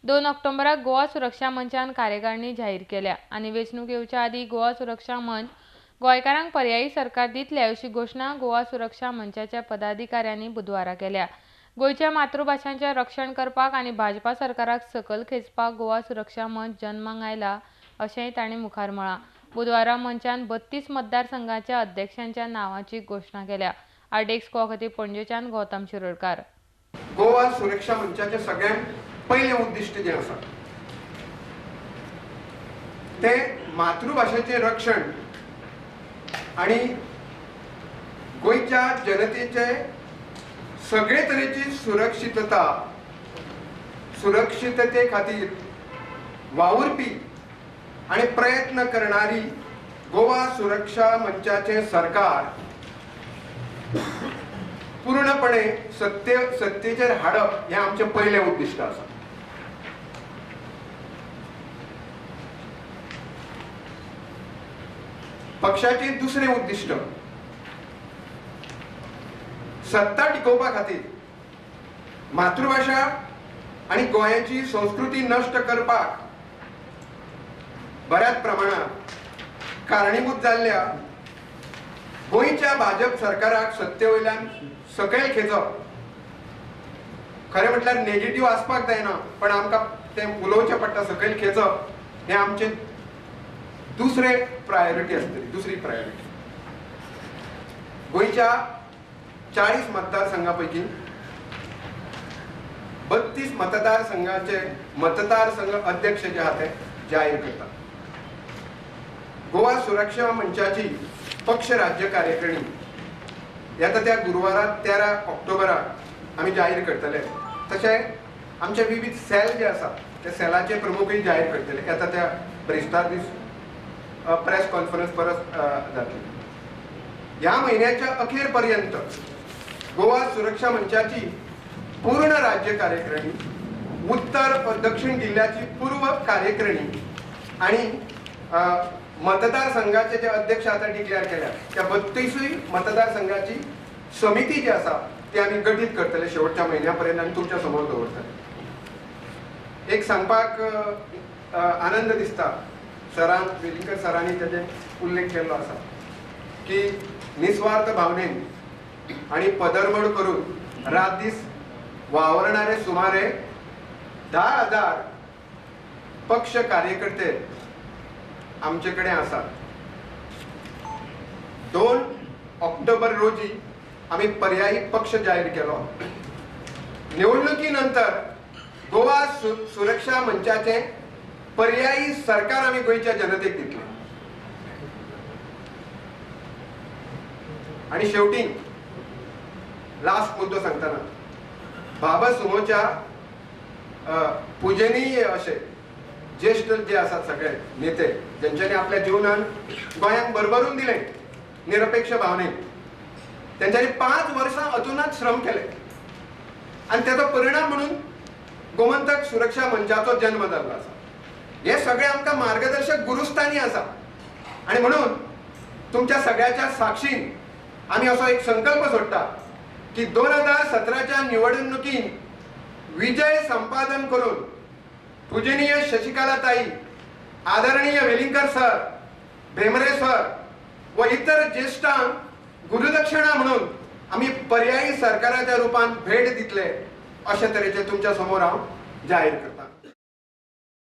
2 ऑक्टोबराक गोवा सुरक्षा मंचान कार्यकारिणी जाहीर केल्या आनी वेंचणूक येवच्या आदीं गोवा सुरक्षा मंच गोंयकारांक पर्यायी सरकार दितले अशी घोशणा गोवा सुरक्षा मंचाच्या पदाधिकाऱ्यांनी बुधवारा केल्या. गोंयच्या मातृभाशांचें रक्षण करपाक आनी भाजपा सरकाराक सकयल खेचपाक गोवा सुरक्षा मंच जन्माक आयला अशेंय तांणी मुखार म्हळां. बुधवारा मंचान 32 मतदारसंघाच्या अध्यक्षांच्या नांवाची घोशणा केल्या. आरडीएक्स गोवा खातीर पणजेच्यान गौतम शिरोडकार. गोवा सुरक्षा मंचाचे सगळ्यांत पयलें उद्दिश्ट जें आसा तें मातृभाशेचें रक्षण आनी गोंयच्या जनतेचे सगळे तरेची सुरक्षितते खातीर वावुरपी आनी प्रयत्न करणारी गोवा सुरक्षा मंचाचे सरकार पूर्णपणे सत्तेचेर हाडप हें आमचें पयलें उद्दिश्ट आसा. पक्षाचें दुसरें उद्दिश्ट सत्ता टिकोवपा खातीर मातृभाशा आनी गोंयाची संस्कृती नश्ट करपाक बऱ्याच प्रमाणात कारणीभूत जाल्ल्या गोंयच्या भाजप सरकाराक सत्ते वयल्यान सकयल खेचप. खरें म्हटल्यार नेगेटीव आसपाक जायना, पण आमकां तें उलोवचें पडटा. सकयल खेचप हें आमचें दुसरें प्रायोरिटी आसतली, दुसरी प्रायोरिटी. गोंयच्या 40 मतदारसंघा पैकी 32 मतदारसंघाचे मतदारसंघ अध्यक्ष जे आहात ते जाहीर करतात. गोवा सुरक्षा मंचाची पक्ष राज्य कार्यकारिणी येता त्या गुरुवारा 13 ऑक्टोबराक आमी जाहीर करतले. तशें आमचे विविध सेल जे आसा ते सेलाचे प्रमुखूय जाहीर करतले. येता त्या ब्रेस्तार दीस प्रेस कॉन्फरन्स परत जातली. ह्या म्हयन्याच्या अखेर पर्यंत गोवा सुरक्षा मंचाची पूर्ण राज्य कार्यकारिणी, उत्तर दक्षिण जिल्ह्याची पूर्व कार्यकारिणी आणि मतदारसंघाचे जे अध्यक्ष आता डिक्लेअर केल्या त्या 32 मतदारसंघाची समिती जी आसा ती आमी गठीत करतले शेवटच्या म्हयन्या पर्यंत आनी तुमच्या समोर दवरतले. एक सांगपाक आनंद दिसता, सरान वेलिंगकर सरांनी तेजे उल्लेख केल्लो आसा की निस्वार्थ भावनेन आनी पदरमोड करून रात दीस वावरणारे सुमारे 10,000 पक्ष कार्यकर्ते आमचे कडेन आसात. 2 ऑक्टोबर रोजी आमी पर्यायी पक्ष जाहीर केलो. निवडणुकी नंतर गोवा सुरक्षा मंचाचे पर्यायी सरकार आमी गोंयच्या जनतेक दितले. आनी शेवटी लास्ट मुद्दो सांगतना बाबा सुमोच्या पुजनीय अशे ज्येश्ठ जे आसात सगळे नेते ज्यांच्यानी आपल्या जीवनान गोंयांक भरभरून दिलें निरपेक्ष भावनेन, तेंच्यांनी 5 वर्सां अतुनात श्रम केले आनी तेजो परिणाम म्हणून गोमंतक सुरक्षा मंचाचो जन्म जाल्लो आसा. हे सगळे आमकां मार्गदर्शक गुरुस्थानी आसा आनी म्हणून तुमच्या सगळ्याच्या साक्षीन आमी असो एक संकल्प सोडटा की 2017च्या निवडणुकीन विजय संपादन करून पूजनीय शशिकला ताई, आदरणीय वेलिंगकर सर, भेमरे सर व इतर ज्येष्ठांक गुरुदक्षिणा म्हणून आमी पर्यायी सरकाराच्या रूपान भेट दितले अशे तरेचे तुमच्या समोर हांव जाहीर करता.